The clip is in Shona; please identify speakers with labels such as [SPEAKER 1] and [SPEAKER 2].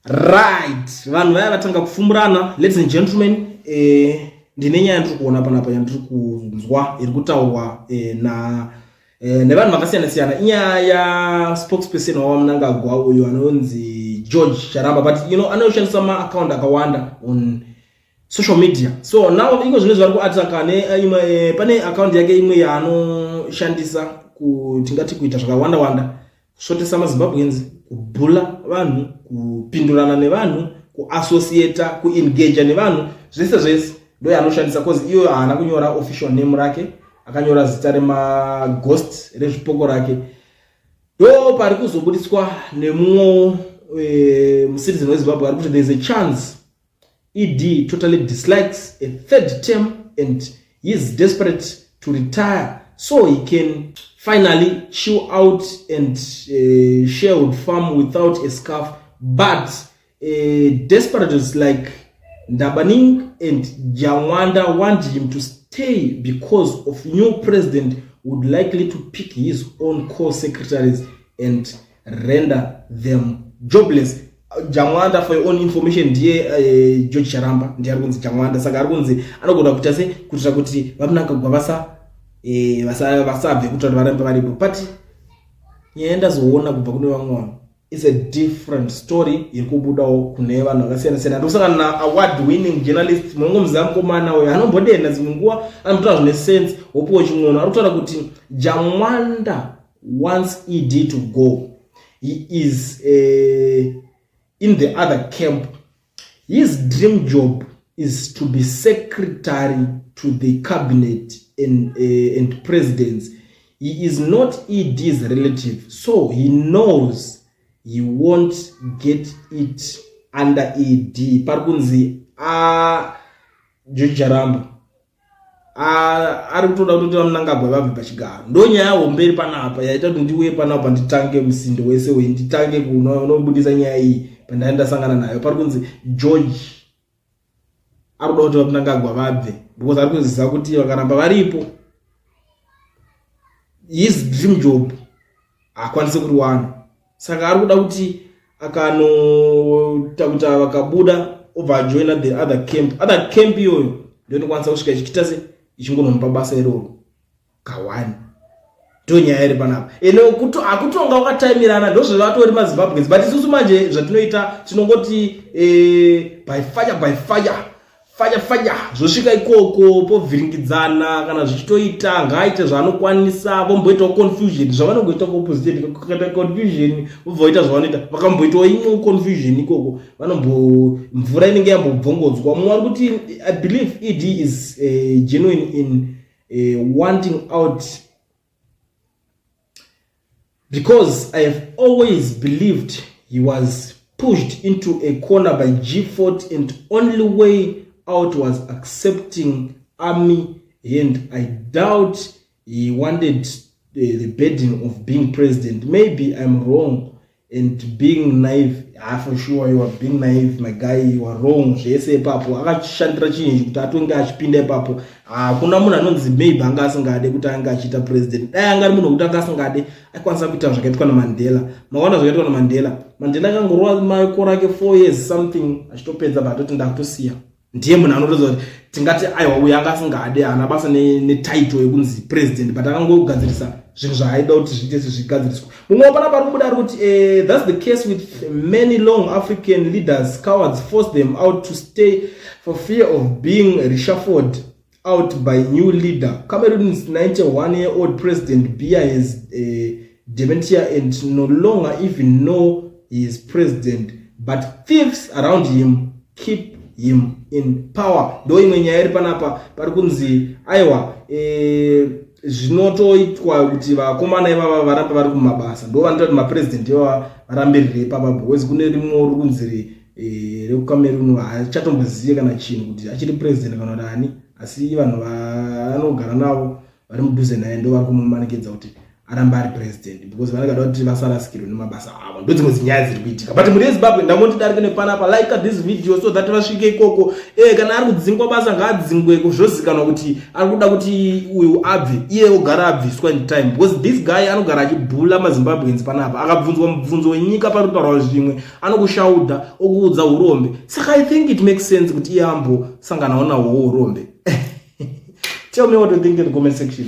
[SPEAKER 1] Right, vanhu vaya vatanga kufumurana. Ladies and gentlemen, ndine nyaya yandiri kuona panapa, yandiri kunzwa iri kutaurwa na nevanhu vakasiyana siyana. Inyaya yaspokesperson waVaMnangagwa uyu anonzi George Charamba, but anoshandisa maaccount akawanda on social media. So now iko zvino zvari kuataka neimwe, pane account yake imwe yaanoshandisa, tingati kuita zvakawanda wanda, kusvotesa maZimbabweans, kubhula vanhu, kupindurana nevanhu, kuassociata, kuengaja nevanhu, zvese zvese ndo yaanoshandisa, 'cause iyoyo haana kunyora official name rake, akanyora zita remaghost, rezvipoko rake. Ndo pari kuzobudiswa nemumwe mucitizen weZimbabwe ari kuti there is a chance ED totally dislikes a third term and he is desperate to retire so he can finally chill out and Sherwood Farm without a scarf. But desperados like Ndabaning and Jawanda want him to stay because of new president would likely to pick his own core secretaries and render them jobless. Jamwanda, for your own information, ndiye George Charamba, ndiye ari kunzi Jamwanda. Saka ari kunzi anogona kuita se kuitira kuti vaMnangagwa vasabve, kuitira kuti varambe varipo. But nyaya ndazoona kubva kune vamwe vanhu is a different story iri kubudawo kune vanhu vakasiyana siyana. Ndokusangana naaward winning journalist, munongomuziva mukomana uyo anombodena dzimwe nguva, anotaura zvine sense, Wopiwo Ching'ono. Ari kutaura kuti Jamwanda wants ED to go. He is in the other camp. His dream job is to be secretary to the cabinet and presidents. He is not ED's relative, so he knows he won't get it under ED. Pari kunzi George Charamba ari kutoda kutoti vaMnangagwa vabve pachigaro. Ndo nyaya homberi panapa yaita kuti ndiuye panapa, nditange musindo wese uyu, nditange kunobudisa nyaya iyi pandai ndasangana nayo. Pari kunzi George ari kuda kuti vaMnangagwa vabve because ari kuziva kuti vakaramba varipo, his dream job haakwanisi kuriwana. Saka ari kuda kuti akanoita kuti vakabuda, obva ajoina the other camp. Other camp iyoyo ndio inokwanisa kusvika ichiita se ichingonomupa basa iroro kawani. Ndo nyaya iri panapa. Ene hakutonga wakataimirana, ndozvevatori maZimbabweans. But isusu manje zvatinoita, tinongoti by fire by fire, fire fire, zvosvika ikoko povhiringidzana. Kana zvichitoita, ngaaite zvaanokwanisa, vomboitawo confusion zvavanongoita kuopposition, kukaita confusion vobva vaita zvavanoita. Vakamboitawo imwe confusion ikoko, vanombo mvura inenge yambobvongodzwa. Mumwe ari kuti, "I believe ED is genuine in wanting out because I have always believed he was pushed into a corner by G40 and only way out was accepting army hand. I doubt he wanted the burden of being president. Maybe I'm wrong and being naive." Ah, for sure you are being naive, my guy. You are wrong zvese ipapo. Akashandira chinhu kuti atonge achipinda ipapo. Hakuna munhu anonzi maybe anga asingade kuti ange achiita president. Dai anga ari munhu wekuti anga asingade, aikwanisa kuita zvakaitwa naMandela. Makaona zvakaitwa naMandela. Mandela akangorova makore ake 4 years something, achitopedza, batoti ndakutosiya. Ndiye munhu anoratidza kuti tingati aiwa, uyu anga asingade, haana basa netitle yekunzi president, but akangogadzirisa zvinhu zvaaida kuti zviite sezvigadziriswa. Mumwe wapanapa ari kubuda ari kuti, "That's the case with many long African leaders. Cowards force them out to stay for fear of being reshuffled out by new leader. Cameroon's 91 year old President Biya has dementia and no longer even know he is president, but thieves around him keep him in power." Ndo imwe nyaya iri panapa. Pari kunzi aiwa, zvinotoitwa kuti vakomana ivava varambe vari kumabasa. Ndo vanoita kuti mapurezidendi ivava varambirire ipapa, because kune rimwe ri kunzi rekuCameroon haachatombozive kana chinhu kuti achiri president kana kuti ani, asi vanhu vaanogara navo vari mudhuze naye ndo vari kumumanikidza kuti Aramba ari president because vanenge vada kuti vasarasikirwe nemabasa avo. Ndo dzimwe dzinyaya dziri kuitika. But mhuri yeZimbabwe, ndangoti darike nepanapa, like this video so that vasvike ikoko. Kana ari kudzingwa basa, ngaadzingwe, zvozikanwa kuti ari kuda kuti uyu abve, iye ogara abviswa in time, because this guy anogara achibhula maZimbabweans panapa. Akabvunzwa mubvunzo wenyika, pari kutaurwa zvimwe, anokushaudha, okuudza urombe. Saka I think it makes sense kuti iye ambosanganawo nahwo urombe. Tell me what you think in the comment section.